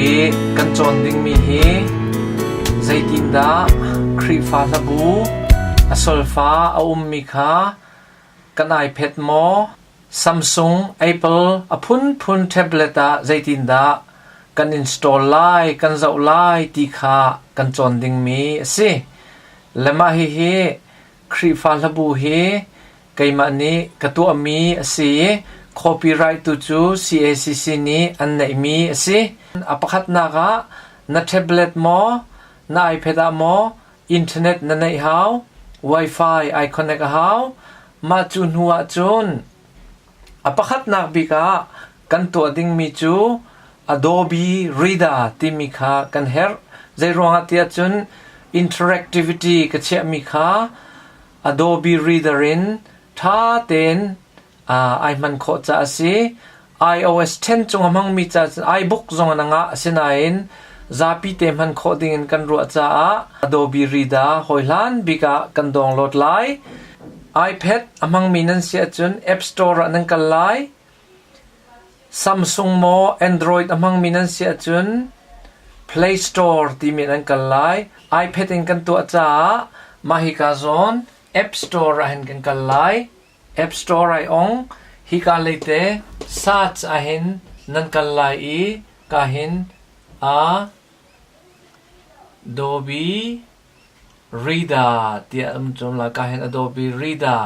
i kan cawn dingmi hi zeitindah Khrihfa hlabu a solfa a ummi kha kan iPad maw, Samsung, Apple a phunphun tablet ah zeitindah kan install lai, kan zoh lai ti kha kan cawn dingmi a si. Le mah hihi Khrihfa hlabu hi keimah nih ka tuahmi a si i copyright tu cu CACC nih an neihmi a si. A pakhatnak ah na tablet maw, na iPad ah maw internet na neih hau, Wi-Fi ai connect a hau. Mah cu hnu ah cun a pakhatnak bik ah kan tuah dingmi cu Adobe Reader timi kha kan herh. Zeiruangah tiah cun interactivity ka chiahmi kha Adobe Reader in ṭha tein ai hman khawh caah a si. iOS 10 cung a hmangmi ca cun iBook zong in a ngah. Asinain zapi te hman khawh dingin kan ruah caah Adobe Reader hawihlan bik ah kan download lai. iPad a hmangmi nan si ahcun App Store ah nan kal lai. Samsung maw Android a hmangmi nan si ahcun Play Store timi nan kal lai. iPad in kan tuah caah mah hika zawn App Store ah hin kan kal lai. App Store ai ong. Hika leite search ahhin nan kal lai i ka hin a Adobe Reader tiah um cum la ka hin Adobe Reader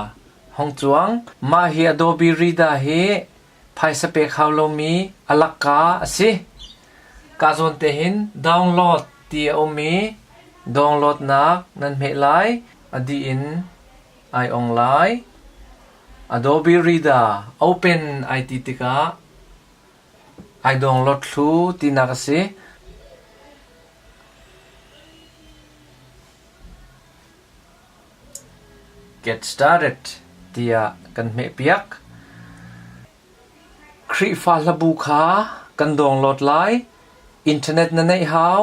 hong cuang. Mah hi Adobe Reader hi phaisa pek hau lomi a lakka a si. Ka zawn te hin download ti a um i download nak nan hmeh lai. A dih in ai ong lai. Adobe Reader open ai ti tikah ai download thlu tinak a si. Get started tiah kan hmehpiak. Khrihfa hlabu kha kan download lai. Internet na neih hau.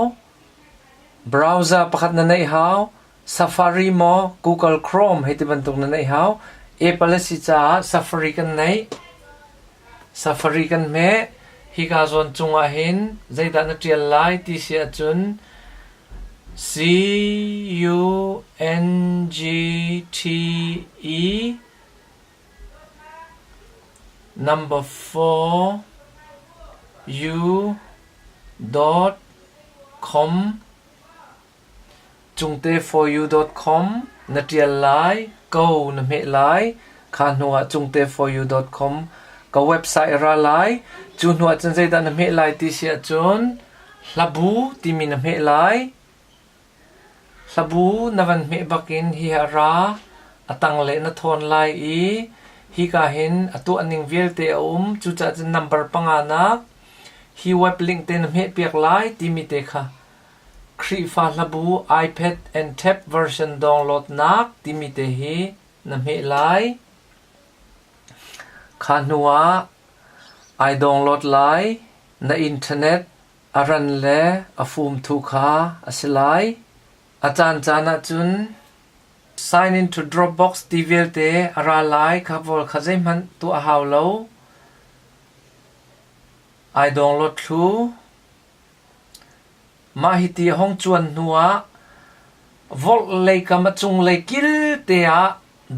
Browser pakhat na neih hau. Safari maw Google Chrome hei ti bantuk na neih hau. Apple a si caah Safari kan neih. Safari kan hmeh. Hika zawn cungah hin zeidah na ṭial lai ti si ahcun C U N G T E number 4 U dot com cungte for you dot com na ṭial lai ko na hmeh lai kha hnu ah cungte for you dot com ka website ra lai cu hnu ah cun zeidah na hmeh lai ti si ahcun Hlabu timi na hmeh lai. Hlabu na van hmeh bakin hi a ra, a tanglei na thawn lai i hika hin a tuahning vialte a um. Cucaah cun number panga nak hi web link te na hmehpiak lai timi te kha Khrihfa hlabu iPad and Tab version download nak timi te hi na hmeh lai. Kha hnu ah ai download lai. Na internet a ran le a fumthu kha a si lai. A caancaan ahcun sign in to Dropbox ti vialte a ra lai kha vawl kha zeihmanh tuah a hau lo. Ai download thlu. Mah hiti a hong cuan hnu ah vawlei kam a cunglei kil te ah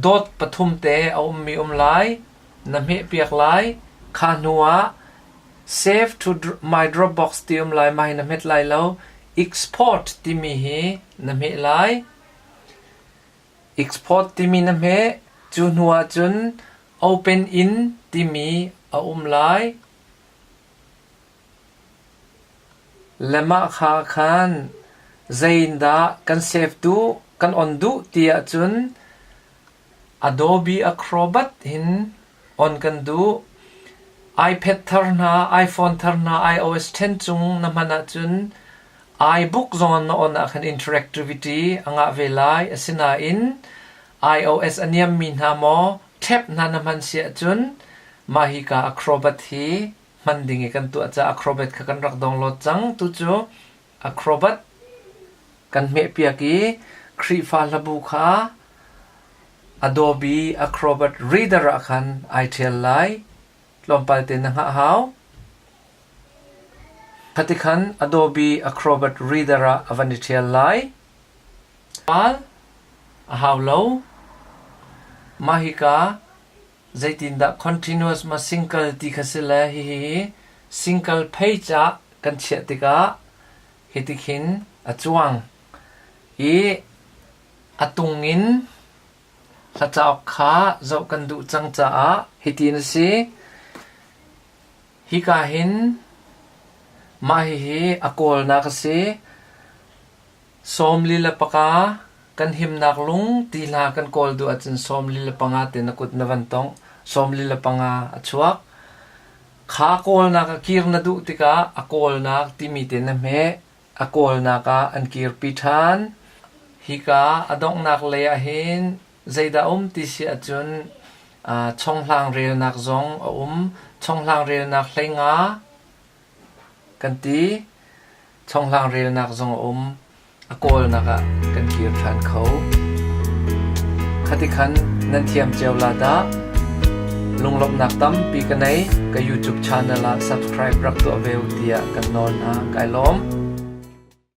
dot pathum te a ummi um lai. Na hmehpiak lai. Kha hnu ah save to my Dropbox ti um lai. Mah hi na hmet lai lo. Export timi hi na hmeh lai. Export timi na hmeh. Cu hnu ah cun open in timi a um lai. Le mah kha khan zeiindah kan save duh, kan on duh ti ahcun Adobe Acrobat hin on kan duh. iPad thar hna, iPhone thar hna, iOS 10 cung na hman ahcun iBook zong na on ah khan interactivity a ngah ve lai. Asinain iOS a niammi hna maw tab hna na hman si ahcun mah hika Acrobat hi hman ding i kan tuah caah Acrobat kha kan rak download cang. Tucu Acrobat kan hmehpiak i Khrihfa hlabu kha Adobe Acrobat Reader ah khan ai ṭhial lai. Tlawmpal te na hngah hau. Khatikhan Adobe Acrobat Reader ah a van i ṭhial lai. Pal a hau lo. Mah hika zeitindah continuous ma single ti kha si le hihi single page ah kan chiah tikah hitikhin a cuang i a tung in hla cauk kha zoh kan duh cang caah hitin a si. Hika hin mah hihi a kawlnak a si. 45 kan himnak lung ti hla kan kawl duh ahcun 45 te na kut na van tongh. 45 a chuak. Kha kawlnak a kir na duh tikah a kawlnak timi te na hmeh. A kawlnak ah an kirpi ṭhan. Hika a donghnak lei ahhin zeidah um ti si ahcun chonghlang relnak zong a um. Chonghlang relnak 15 kan ti. Chonghlang relnak zong a um. A kawlnak ah kan kir ṭhan kho. Khatikhan nan thiam cio la dah. Lunglawmhnak tampi ka nei. Ka YouTube channel ah subscribe rak tuah ve u tiah kan nawl hna. Kai lawm.